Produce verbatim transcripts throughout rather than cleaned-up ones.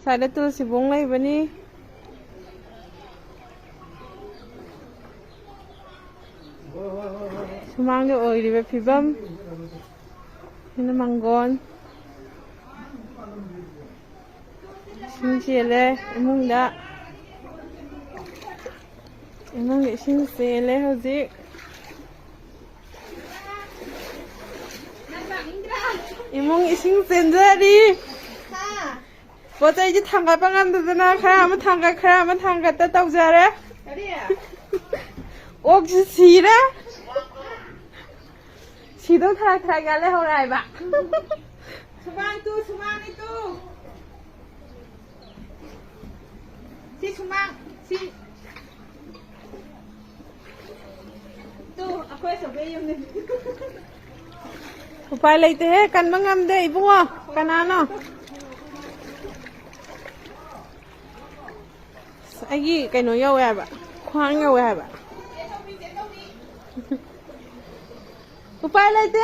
ꯁ꯭ꯋꯥꯏꯗ ꯇꯨꯜꯁꯤꯕꯣꯡ ꯂꯩꯕꯅꯤ꯫ ꯁꯨꯃꯥꯡꯗ ꯑꯣꯏꯔꯤꯕ ꯐꯤꯕꯝ꯫ ꯁꯤꯅ ꯃꯪꯒꯣꯟ꯫ ꯏꯁꯤꯡ ꯆꯦꯜꯂꯦ ꯏꯃꯨꯡꯗ꯫ ꯏꯃꯨꯡꯗ ꯏꯁꯤꯡ ꯆꯦꯜꯂꯦ ꯍꯧꯖꯤꯛ꯫ ꯏꯃꯨꯡ ꯏꯁꯤꯡ ꯆꯦꯟꯖꯔꯤ꯫ ꯄꯣꯠ ꯆꯩꯁꯦ ꯊꯥꯡꯒꯠꯄ ꯉꯝꯗꯗꯅ ꯈꯔ ꯑꯃ ꯊꯥꯡꯒꯠ, ꯈꯔ ꯑꯃ ꯊꯥꯡꯒꯠꯇ ꯇꯧꯖꯔꯦ꯫ ꯀꯔꯤ? ꯑꯣꯛꯁꯤ ꯁꯤꯔꯦ꯫ ꯁꯤꯗꯧ ꯊꯔꯥꯛ ꯊꯔꯥꯛ ꯌꯥꯜ ꯂꯩꯍꯧꯔꯦ ꯍꯥꯏꯕ꯫ ꯁꯨꯃꯥꯡ ꯇꯨ, ꯁꯨꯃꯥꯡꯅꯤ ꯇꯨ꯫ ꯁꯤ ꯁꯨꯃꯥꯡ, ꯁꯤ꯫ ꯇꯨ, ꯑꯩꯈꯣꯏ ꯑꯆꯧꯕꯩ ꯌꯨꯝꯅꯤ꯫ ꯎꯄꯥꯏ ꯂꯩꯇꯦꯍꯦ, ꯀꯟꯕ ꯉꯝꯗꯦ ꯏꯕꯨꯡꯉꯣ꯫ ꯀꯅꯥꯅꯣ? ꯑꯁ, ꯑꯩꯒꯤ ꯀꯩꯅꯣ ꯌꯧꯋꯦ ꯍꯥꯏꯕ, ꯈ꯭ꯋꯥꯡ ꯌꯧꯋꯦ ꯍꯥꯏꯕ꯫ ꯎꯄꯥꯏ ꯂꯩꯇꯦ꯫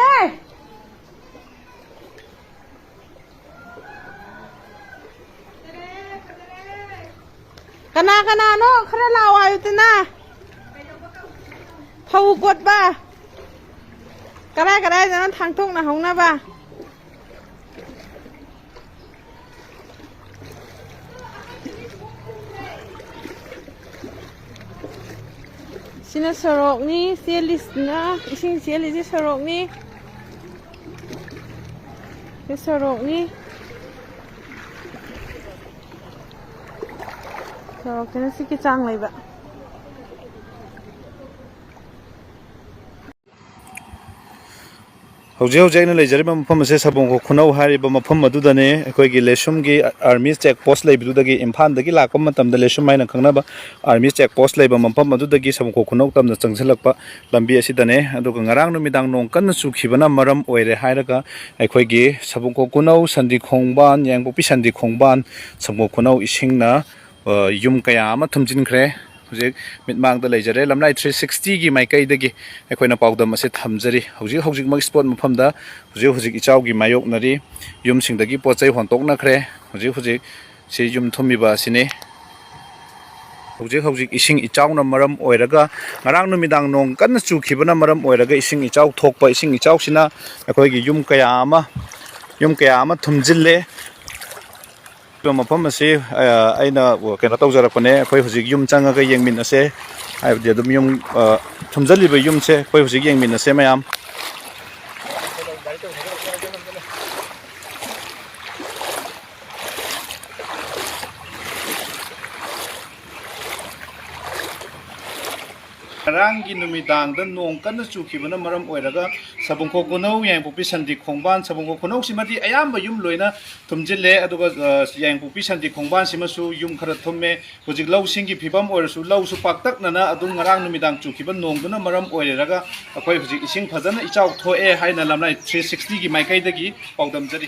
ꯀꯅꯥ ꯀꯅꯥꯅꯣ ꯈꯔ ꯂꯥꯛꯑꯣ ꯍꯥꯏꯌꯨꯗꯅ꯫ ꯐꯧ ꯀꯣꯠꯄ꯫ ꯀꯔꯥꯏ ꯀꯔꯥꯏꯗꯅꯣ ꯊꯥꯡꯇꯣꯛꯅꯍꯧꯅꯕ꯫ ꯁꯤꯅ ꯁꯣꯔꯣꯛꯅꯤ, ꯆꯦꯜꯂꯤꯁꯤꯅ, ꯏꯁꯤꯡ ꯆꯦꯜꯂꯤꯁꯦ ꯁꯣꯔꯣꯛꯅꯤ꯫ ꯁꯤ ꯁꯣꯔꯣꯛꯅꯤ꯫ ꯁꯣꯔꯣꯛꯁꯤꯅ ꯁꯤꯒꯤ ꯆꯥꯡ ꯂꯩꯕ꯫ ꯍꯧꯖꯤꯛ ꯍꯧꯖꯤꯛ ꯑꯩꯅ ꯂꯩꯖꯔꯤꯕ ꯃꯐꯝ ꯑꯁꯤ ꯁꯕꯣꯡꯈꯣꯛ ꯈꯨꯅꯧ ꯍꯥꯏꯔꯤꯕ ꯃꯐꯝ ꯑꯗꯨꯗꯅꯤ꯫ ꯑꯩꯈꯣꯏꯒꯤ ꯂꯩꯁꯨꯝꯒꯤ ꯑꯥꯔꯃꯤ ꯆꯦꯛ ꯄꯣꯁ ꯂꯩꯕꯗꯨꯗꯒꯤ, ꯏꯝꯐꯥꯜꯗꯒꯤ ꯂꯥꯛꯄ ꯃꯇꯝꯗ ꯂꯩꯁꯨꯝ ꯍꯥꯏꯅ ꯈꯪꯅꯕ ꯑꯥꯔꯃꯤ ꯆꯦꯛ ꯄꯣꯁ ꯂꯩꯕ ꯃꯐꯝ ꯑꯗꯨꯗꯒꯤ ꯁꯕꯣꯡꯈꯣꯛ ꯈꯨꯅꯧ ꯇꯝꯅ ꯆꯪꯁꯤꯜꯂꯛꯄ ꯂꯝꯕꯤ ꯑꯁꯤꯗꯅꯦ꯫ ꯑꯗꯨꯒ ꯉꯔꯥꯡ ꯅꯨꯃꯤꯗꯥꯡ ꯅꯣꯡ ꯀꯟꯅ ꯆꯨꯈꯤꯕꯅ ꯃꯔꯝ ꯑꯣꯏꯔꯦ ꯍꯥꯏꯔꯒ ꯑꯩꯈꯣꯏꯒꯤ ꯁꯕꯣꯡꯈꯣꯛ ꯈꯨꯅꯧ ꯁꯟꯗꯤ ꯈꯣꯡꯕꯥꯟ, ꯌꯥꯏꯉꯪꯄꯣꯛꯄꯤ ꯁꯟꯗꯤ ꯈꯣꯡꯕꯥꯟ, ꯁꯕꯣꯡꯈꯣꯛ ꯈꯨꯅꯧ ꯏꯁꯤꯡꯅ, ꯑ, ꯌꯨꯝ ꯀꯌꯥ ꯑꯃ ꯊꯨꯝꯖꯤꯟꯈ꯭ꯔꯦ꯫ ꯍꯧꯖꯤꯛ ꯃꯤꯠꯃꯥꯡꯗ ꯂꯩꯖꯔꯦ꯫ ꯂꯝꯂꯥꯏ ꯊ꯭ꯔꯤ ꯁꯤꯛꯁꯇꯤꯒꯤ ꯃꯥꯏꯀꯩꯗꯒꯤ ꯑꯩꯈꯣꯏꯅ ꯄꯥꯎꯗꯝ ꯑꯁꯤ ꯊꯝꯖꯔꯤ꯫ ꯍꯧꯖꯤꯛ ꯍꯧꯖꯤꯛꯃꯛ ꯏꯁꯄꯣꯠ ꯃꯐꯝꯗ ꯍꯧꯖꯤꯛ ꯍꯧꯖꯤꯛ ꯏꯆꯥꯎꯒꯤ ꯃꯥꯌꯣꯛꯅꯔꯤ꯫ ꯌꯨꯝꯁꯤꯡꯗꯒꯤ ꯄꯣꯠ ꯆꯩ ꯍꯣꯟꯇꯣꯛꯅꯈ꯭ꯔꯦ꯫ ꯍꯧꯖꯤꯛ ꯍꯧꯖꯤꯛ ꯁꯤ ꯌꯨꯝ ꯊꯨꯝꯃꯤꯕ ꯑꯁꯤꯅꯤ꯫ ꯍꯧꯖꯤꯛ ꯍꯧꯖꯤꯛ ꯏꯁꯤꯡ ꯏꯆꯥꯎꯅ ꯃꯔꯝ ꯑꯣꯏꯔꯒ, ꯉꯔꯥꯡ ꯅꯨꯃꯤꯗꯥꯡ ꯅꯣꯡ ꯀꯟꯅ ꯆꯨꯈꯤꯕꯅ ꯃꯔꯝ ꯑꯣꯏꯔꯒ ꯏꯁꯤꯡ ꯏꯆꯥꯎ ꯊꯣꯛꯄ, ꯏꯁꯤꯡ ꯏꯆꯥꯎꯁꯤꯅ ꯑꯩꯈꯣꯏꯒꯤ ꯌꯨꯝ ꯀꯌꯥ ꯑꯃ, ꯌꯨꯝ ꯀꯌꯥ ꯑꯃ ꯊꯨꯝꯖꯤꯜꯂꯦ꯫ ꯃꯐꯝ ꯑꯁꯤ, ꯑ, ꯑꯩꯅ ꯀꯩꯅꯣ ꯇꯧꯖꯔꯛꯄꯅꯦ꯫ ꯑꯩꯈꯣꯏ ꯍꯧꯖꯤꯛ ꯌꯨꯝ ꯆꯪꯉꯒ ꯌꯦꯡꯃꯤꯟꯅꯁꯦ, ꯍꯥꯏꯕꯗꯤ ꯑꯗꯨꯝ ꯌꯨꯝ, ꯑ, ꯊꯨꯝꯖꯤꯜꯂꯤꯕ ꯌꯨꯝꯁꯦ ꯑꯩꯈꯣꯏ ꯍꯧꯖꯤꯛ ꯌꯦꯡꯃꯤꯟꯅꯁꯦ ꯃꯌꯥꯝ꯫ ꯉꯔꯥꯡꯒꯤ ꯅꯨꯃꯤꯗꯥꯡꯗ ꯅꯣꯡ ꯀꯟꯅ ꯆꯨꯈꯤꯕꯅ ꯃꯔꯝ ꯑꯣꯏꯔꯒ ꯁꯥꯕꯨꯡꯈꯣꯛ ꯈꯨꯅꯧ, ꯌꯥꯏꯉꯪꯄꯣꯛꯄꯤ ꯁꯟꯗꯤ ꯈꯣꯡꯕꯥꯟ, ꯁꯥꯕꯨꯡꯈꯣꯛ ꯈꯨꯅꯧꯁꯤꯃꯗꯤ ꯑꯌꯥꯝꯕ ꯌꯨꯝ ꯂꯣꯏꯅ ꯊꯨꯝꯖꯤꯜꯂꯦ꯫ ꯑꯗꯨꯒ, ꯑ, ꯌꯥꯏꯉꯪꯄꯣꯛꯄꯤ ꯁꯟꯗꯤ ꯈꯣꯡꯕꯥꯟꯁꯤꯃꯁꯨ ꯌꯨꯝ ꯈꯔ ꯊꯨꯝꯃꯦ꯫ ꯍꯧꯖꯤꯛ ꯂꯧꯁꯤꯡꯒꯤ ꯐꯤꯕꯝ ꯑꯣꯏꯔꯁꯨ ꯂꯧꯁꯨ ꯄꯥꯛꯇꯛꯅꯅ ꯑꯗꯨꯝ ꯉꯔꯥꯡ ꯅꯨꯃꯤꯗꯥꯡ ꯆꯨꯈꯤꯕ ꯅꯣꯡꯗꯨꯅ ꯃꯔꯝ ꯑꯣꯏꯔꯒ ꯑꯩꯈꯣꯏ ꯍꯧꯖꯤꯛ ꯏꯁꯤꯡ ꯐꯖꯅ ꯏꯆꯥꯎ ꯊꯣꯛꯑꯦ ꯍꯥꯏꯅ ꯂꯝꯂꯥꯏ ꯊ꯭ꯔꯤ ꯁꯤꯛꯁꯇꯤꯒꯤ ꯃꯥꯏꯀꯩꯗꯒꯤ ꯄꯥꯎꯗꯝꯖꯔꯤ꯫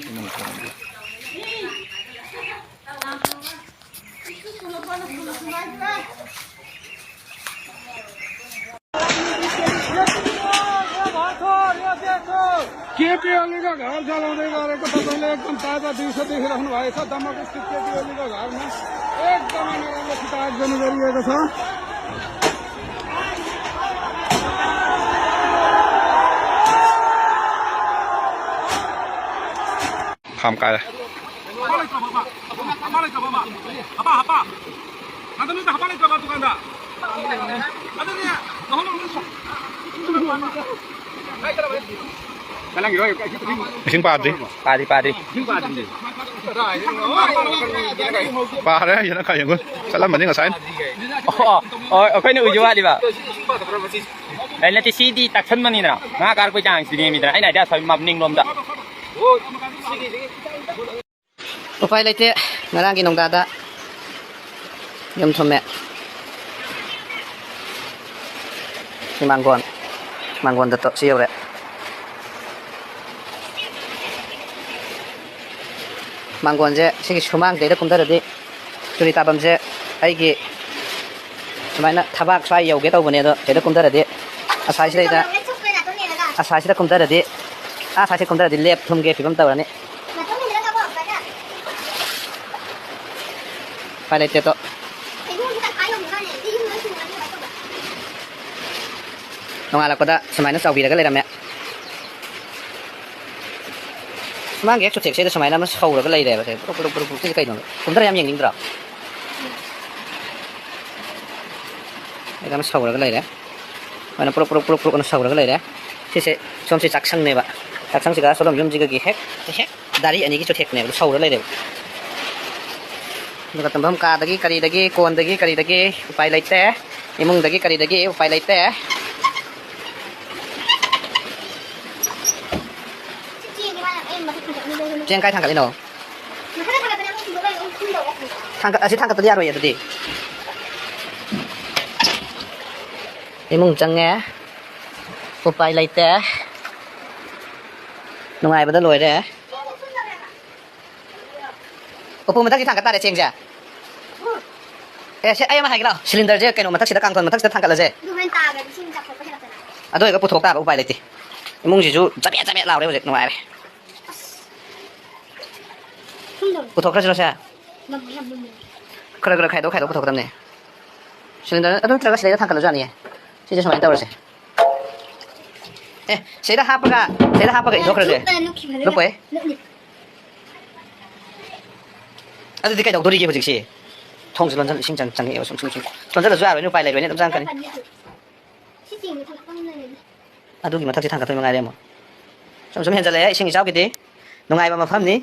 केपी ओली का घर जलाने वाले को तो पहले एकदम ताजा दिल से देख रहा हूँ भाई साहब, दमक इसकी केपी ओली का घर में एकदम अनोखा शिकायत बनी करी है तो साहब। ꯈꯥꯝ ꯀꯥꯏꯔꯦ꯫ ꯏꯁꯤꯡ ꯄꯥꯗ꯭ꯔꯤ꯫ ꯄꯥꯗ꯭ꯔꯤ, ꯄꯥꯗ꯭ꯔꯤ꯫ ꯄꯥꯔꯦ, ꯍꯥꯏꯁꯤꯅ ꯈꯥꯏ ꯌꯦꯡꯉꯨ꯫ ꯆꯠꯂꯝꯃꯅꯤ ꯉꯁꯥꯏ꯫ ꯑꯣ, ꯑꯣ, ꯑꯩꯈꯣꯏꯅ ꯎꯏꯖ ꯋꯥꯠꯂꯤꯕ꯫ ꯑꯦ, ꯅꯠꯇꯦ, ꯁꯤꯗꯤ ꯇꯛꯁꯟꯕꯅꯤꯗꯅ꯫ ꯉꯥ ꯀꯥꯔꯛꯄꯩ ꯆꯥꯡꯁꯤꯗꯤ ꯅꯦꯝꯃꯤꯗꯅ꯫ ꯑꯩꯅ ꯍꯥꯏꯗꯤ ꯑꯁꯣꯝ ꯃꯅꯤꯡꯂꯣꯝꯗ꯫ ꯎꯄꯥꯏ ꯂꯩꯇꯦ꯫ ꯉꯔꯥꯡꯒꯤ ꯅꯣꯡꯗꯥꯗ ꯌꯨꯝ ꯊꯨꯝꯃꯦ꯫ ꯁꯤ ꯃꯥꯡꯒꯣꯟ, ꯃꯥꯡꯒꯣꯟꯗ ꯇꯣ-, ꯁꯤ ꯌꯧꯔꯦ꯫ ꯃꯥꯡꯒꯣꯟꯁꯦ ꯁꯤꯒꯤ ꯁꯨꯃꯥꯡꯁꯤꯗꯩꯗ ꯀꯨꯝꯊꯔꯗꯤ ꯆꯨꯔꯤ ꯇꯥꯐꯝꯁꯦ ꯑꯩꯒꯤ ꯁꯨꯃꯥꯏꯅ ꯊꯕꯥꯛ ꯁ꯭ꯋꯥꯏ ꯌꯧꯒꯦ ꯇꯧꯕꯅꯦ, ꯑꯗꯣ ꯁꯤꯗ ꯀꯨꯝꯊꯔꯗꯤ, ꯑꯁꯥꯏꯁꯤꯗꯩꯗ, ꯑꯁꯥꯏꯁꯤꯗ ꯀꯨꯝꯊꯔꯗꯤ, ꯑꯥ, ꯑꯁꯥꯏꯁꯤꯗ ꯀꯨꯝꯊꯔꯗꯤ ꯂꯦꯞ ꯊꯨꯝꯒꯦ ꯐꯤꯕꯝ ꯇꯧꯔꯅꯤ꯫ ꯎꯄꯥꯏ ꯂꯩꯇꯦ ꯇꯣ꯫ ꯐꯩꯗꯣꯝꯁꯦ ꯇꯪꯈꯥꯏ ꯌꯧꯈ꯭ꯔꯖꯥꯠꯅꯦ꯫ ꯑꯗꯨ ꯌꯨꯝꯗ ꯁꯨꯃꯥꯏꯅ ꯀꯩꯅꯣ ꯇꯧꯕ꯫ ꯅꯣꯡꯉꯥꯜꯂꯛꯄꯗ ꯁꯨꯃꯥꯏꯅ ꯆꯥꯎꯕꯤꯔꯒ ꯂꯩꯔꯝꯃꯦ꯫ ꯁꯨꯃꯥꯡꯒꯤ ꯍꯦꯛ ꯆꯨꯊꯦꯛꯁꯤꯗ ꯁꯨꯃꯥꯏꯅ ꯑꯃ ꯁꯧꯔꯒ ꯂꯩꯔꯦꯕ꯫ ꯁꯦ ꯄꯨꯔꯨꯛ ꯄꯨꯔꯨꯛ ꯄꯨꯔꯨꯛ ꯄꯨꯔꯨꯛ꯫ ꯁꯤꯁꯦ ꯀꯩꯅꯣ? ꯀꯨꯝꯊꯔ ꯌꯥꯝ ꯌꯦꯡꯅꯤꯡꯗ꯭ꯔꯣ? ꯁꯤꯗ ꯑꯃ ꯁꯧꯔꯒ ꯂꯩꯔꯦ꯫ ꯁꯨꯃꯥꯏꯅ ꯄꯨꯔꯨꯛ ꯄꯨꯔꯨꯛ ꯄꯨꯔꯨꯛ ꯄꯨꯔꯨꯛ ꯑꯅ ꯁꯧꯔꯒ ꯂꯩꯔꯦ꯫ ꯁꯤꯁꯦ ꯁꯣꯝꯁꯤ ꯆꯥꯛꯁꯪꯅꯦꯕ꯫ ꯆꯥꯛꯁꯪꯁꯤꯒ ꯁꯣꯂꯣꯝ ꯌꯨꯝꯁꯤꯒꯒꯤ ꯍꯦꯛ, ꯍꯦꯛ ꯗꯥꯔꯤ ꯑꯅꯤꯒꯤ ꯆꯨꯊꯦꯛꯅꯦꯕ, ꯁꯧꯔ ꯂꯩꯔꯦꯕ꯫ ꯑꯗꯨꯒ ꯇꯨꯝꯐꯝ ꯀꯥꯗꯒꯤ ꯀꯔꯤꯗꯒꯤ, ꯀꯣꯟꯗꯒꯤ ꯀꯔꯤꯗꯒꯤ ꯎꯄꯥꯏ ꯂꯩꯇꯦ꯫ ꯏꯃꯨꯡꯗꯒꯤ ꯀꯔꯤꯗꯒꯤ ꯎꯄꯥꯏ ꯂꯩꯇꯦ꯫ ꯆꯦꯡ ꯀꯥꯏ ꯊꯥꯡꯒꯠꯂꯤꯅꯣ? ꯊꯥꯡꯒꯠ-, ꯑꯁꯤ ꯊꯥꯡꯒꯠꯇꯗꯤ ꯌꯥꯔꯣꯏꯌꯦ ꯑꯗꯨꯗꯤ꯫ ꯏꯃꯨꯡ ꯆꯪꯉꯦ꯫ ꯎꯄꯥꯏ ꯂꯩꯇꯦ꯫ ꯅꯨꯡꯉꯥꯏꯕꯗ ꯂꯣꯏꯔꯦ꯫ ꯎꯄꯨ ꯃꯊꯛꯁꯤ ꯊꯥꯡꯒꯠ ꯇꯥꯔꯦ ꯆꯦꯡꯁꯦ꯫ ꯑꯦ, ꯁꯦ, ꯑꯩ ꯑꯃ ꯍꯥꯏꯒꯦ ꯂꯥꯎ꯫ ꯁꯤꯂꯤꯟꯗꯔꯁꯦ ꯀꯩꯅꯣ ꯃꯊꯛꯁꯤꯗ, ꯀꯥꯡꯊꯣꯟ ꯃꯊꯛꯁꯤꯗ ꯊꯥꯡꯒꯠꯂꯁꯦ꯫ ꯑꯗꯨ ꯍꯣꯔꯦꯟ ꯇꯥꯈ꯭ꯔꯗꯤ ꯏꯁꯤꯡ ꯆꯥꯎꯈꯠꯄ ꯍꯦꯜꯂꯛꯇꯅ꯫ ꯑꯗꯨ ꯑꯣꯏꯔꯒ ꯄꯨꯊꯣꯛ ꯇꯥꯕ, ꯎꯄꯥꯏ ꯂꯩꯇꯦ꯫ ꯏꯃꯨꯡꯁꯤꯁꯨ ꯆꯕꯦꯠ ꯆꯕꯦꯠ ꯂꯥꯎꯔꯦ ꯍꯧꯖꯤꯛ, ꯅꯨꯡꯉꯥꯏꯔꯦ꯫ ꯑꯁ꯫ ꯊꯨꯝꯗꯧꯔꯦ꯫ ꯄꯨꯊꯣꯛꯈ꯭ꯔꯁꯤꯔꯣ ꯁꯦ? ꯂꯝ ꯌꯥꯝ ꯂꯨꯝꯃꯦ꯫ ꯈꯔ ꯈꯔ ꯈꯥꯏꯗꯣꯛ ꯈꯥꯏꯗꯣꯛ ꯄꯨꯊꯣꯛꯀꯗꯕꯅꯦ꯫ ꯁꯤꯂꯤꯟꯗꯔ ꯑꯗꯨ ꯅꯠꯇ꯭ꯔꯒ ꯁꯤꯗꯩꯗ ꯊꯥꯡꯒꯠꯂꯁꯨ ꯌꯥꯅꯤꯌꯦ꯫ ꯁꯤꯁꯦ ꯁꯨꯃꯥꯏꯅ ꯇꯧꯔꯁꯦ꯫ ꯑꯦ, ꯁꯤꯗ ꯍꯥꯞꯄꯒ, ꯁꯤꯗ ꯍꯥꯞꯄꯒ ꯑꯦ, ꯏꯟꯊꯣꯛꯈ꯭ꯔꯁꯦ꯫ ꯆꯨꯞꯇꯅ ꯂꯨꯞꯈꯤꯕꯅꯤꯅ꯫ ꯂꯨꯞꯄꯣꯏ꯫ ꯂꯨꯞꯅꯤ꯫ ꯑꯗꯨꯗꯤ ꯀꯩꯗꯧꯗꯣꯔꯤꯒꯦ ꯍꯧꯖꯤꯛꯁꯤ? ꯊꯣꯡꯁꯦ ꯂꯣꯟꯁꯤꯜ-, ꯏꯁꯤꯡ ꯆꯪ-, ꯆꯪꯉꯛꯑꯦꯕ ꯁꯨꯝ, ꯁꯨꯝ, ꯁꯨꯝ꯫ ꯂꯣꯟꯁꯤꯜꯂꯁꯨ ꯌꯥꯔꯣꯏꯅꯦ, ꯎꯄꯥꯏ ꯂꯩꯔꯣꯏꯅꯦ, ꯑꯗꯨꯝ ꯆꯪꯉꯛꯀꯅꯤ꯫ ꯁꯤ ꯆꯦꯡꯁꯦ ꯊꯥꯡꯒꯠꯄ ꯉꯝꯗ꯭ꯔꯦꯅꯦ꯫ ꯑꯗꯨꯒꯤ ꯃꯊꯛꯁꯤ ꯊꯥꯡꯒꯠꯇꯣꯏ ꯃꯉꯥꯏꯔꯦ ꯑꯃꯨꯛ꯫ ꯁꯨꯝ, ꯁꯨꯝ ꯍꯦꯟꯖꯜꯂꯛꯑꯦ ꯏꯁꯤꯡ ꯏꯆꯥꯎꯒꯤꯗꯤ꯫ ꯅꯨꯡꯉꯥꯏꯕ ꯃꯐꯝꯅꯤ꯫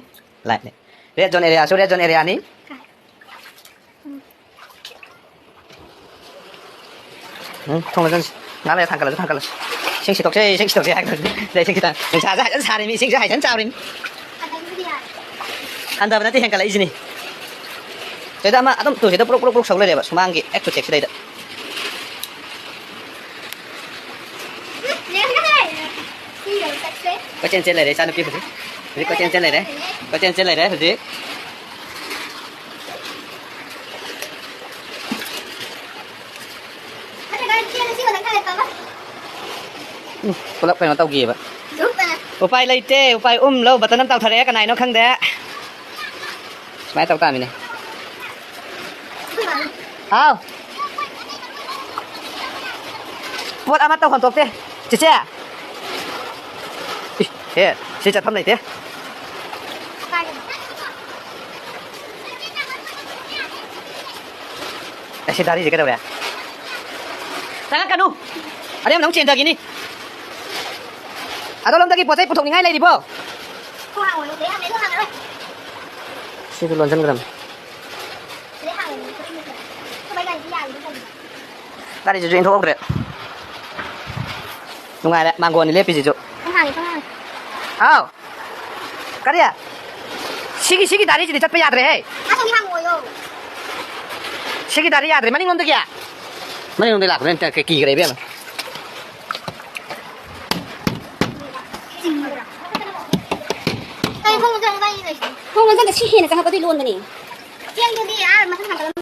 ꯂꯥꯏꯠꯅꯦ꯫ Red zone area ꯁꯨ red zone area ꯅꯤ꯫ ꯎꯝ, ꯊꯣꯡ ꯂꯣꯟꯁꯤꯟꯁꯤ꯫ ꯉꯥꯏꯍꯥꯛ ꯂꯩꯔ ꯊꯥꯡꯒꯠꯂꯁꯨ ꯊꯥꯡꯒꯠꯂꯁꯤ꯫ ꯏꯁꯤꯡ ꯁꯤꯠꯇꯣꯛꯁꯦ, ꯏꯁꯤꯡ ꯁꯤꯠꯇꯣꯛꯁꯦ ꯍꯥꯏꯒꯗꯕꯅꯤ꯫ ꯁꯤꯗ ꯏꯁꯤꯡ ꯈꯤꯇꯪ, ꯅꯨꯡꯁꯥꯁꯦ ꯐꯖꯅ ꯁꯥꯔꯤꯃꯤ, ꯏꯁꯤꯡꯁꯦ ꯍꯥꯏꯖꯟ ꯆꯥꯎꯔꯤꯃꯤ꯫ ꯍꯟꯊꯕ ꯅꯠꯇꯦ, ꯍꯦꯟꯒꯠꯂꯛꯏꯁꯤꯅꯤ꯫ ꯁꯤꯗ ꯑꯃ ꯑꯗꯨꯝ ꯇꯨ ꯁꯤꯗ ꯄ꯭ꯔꯣꯛ ꯄ꯭ꯔꯣꯛ ꯄ꯭ꯔꯣꯛ ꯁꯧ ꯂꯩꯔꯦꯕ ꯁꯨꯃꯥꯡꯒꯤ ꯍꯦꯛ ꯆꯨꯊꯦꯛꯁꯤꯗꯩꯗ꯫ ꯀꯣꯏꯆꯦꯟ ꯆꯦꯟ ꯂꯩꯔꯦ ꯏꯆꯥꯅꯨꯄꯤ ꯍꯧꯖꯤꯛ꯫ ꯍꯧꯖꯤꯛ ꯀꯣꯏꯆꯦꯟ ꯆꯦꯟ ꯂꯩꯔꯦ꯫ ꯀꯣꯏꯆꯦꯟ ꯆꯦꯟ ꯂꯩꯔꯦ ꯍꯧꯖꯤꯛ꯫ ꯎꯝ, ꯄꯨꯂꯞ ꯀꯩꯅꯣ ꯇꯧꯈꯤꯑꯕ꯫ ꯎꯄꯥꯏ ꯂꯩꯇꯦ, ꯎꯄꯥꯏ ꯎꯝ ꯂꯧ, ꯕꯇꯟ ꯑꯃ ꯇꯥꯎꯊꯔꯛꯑꯦ, ꯀꯅꯥꯏꯅꯣ ꯈꯪꯗꯦ꯫ ꯁꯨꯃꯥꯏꯅ ꯇꯧ ꯇꯥꯃꯤꯅꯦ꯫ ꯍꯥꯎ꯫ ꯄꯣꯠ ꯑꯃꯠꯇ ꯍꯣꯟꯗꯣꯛꯇꯦ꯫ ꯆꯦꯆꯦ꯫ ꯏ, ꯍꯦ, ꯁꯤ ꯆꯠꯐꯝ ꯂꯩꯇꯦ꯫ ꯑꯦ, ꯁꯤ ꯗꯥꯔꯤꯁꯦ ꯀꯩꯗꯧꯔꯦ? ꯆꯪꯉꯛꯀꯅꯨ꯫ ꯑꯔꯦꯝꯕꯗ ꯑꯃꯨꯛ ꯆꯦꯟꯊꯈꯤꯅꯤ꯫ ꯑꯗꯣꯝꯂꯣꯝꯗꯒꯤ ꯄꯣꯠ ꯆꯩ ꯄꯨꯊꯣꯛꯅꯤꯡꯉꯥꯏ ꯂꯩꯔꯤꯕꯣ? ꯁꯤꯁꯨ ꯂꯣꯟꯁꯤꯟꯈ꯭ꯔꯕꯅꯤ꯫ ꯒꯥꯔꯤꯁꯤꯁꯨ ꯏꯟꯊꯣꯛꯍꯧꯗ꯭ꯔꯦ꯫ ꯅꯨꯡꯉꯥꯏꯔꯦ, ꯃꯥꯡꯒꯣꯟꯅꯤ ꯂꯦꯞꯄꯤꯁꯤꯁꯨ꯫ ꯍꯥꯎ꯫ ꯀꯔꯤ? ꯁꯤꯒꯤ, ꯁꯤꯒꯤ ꯗꯥꯔꯤꯁꯤꯗꯤ ꯆꯠꯄ ꯌꯥꯗ꯭ꯔꯦꯍꯦ꯫ ꯁꯤꯒꯤ ꯗꯥꯔꯤ ꯌꯥꯗ꯭ꯔꯦ, ꯃꯅꯤꯡꯂꯣꯝꯗꯒꯤ꯫ ꯃꯅꯤꯡꯂꯣꯝꯗꯒꯤ ꯂꯥꯛꯄꯅꯦ, ꯀꯤꯈ꯭ꯔꯦ ꯏꯕꯦꯝꯃ꯫ ꯀꯩ ꯊꯣꯡ ꯂꯣꯟꯖꯜꯂ ꯏꯕꯥꯅꯤ ꯂꯩꯁꯤꯗꯤ? ꯊꯣꯡ ꯂꯣꯟꯖꯜꯂ ꯁꯤ ꯍꯦꯟꯅ ꯆꯪꯉꯛꯄꯗꯨꯏ ꯂꯣꯟꯕꯅꯦ꯫ ꯆꯦꯡꯗꯨꯗꯤ ꯑꯥ ꯃꯊꯪ ꯍꯟꯀꯠꯂꯝ-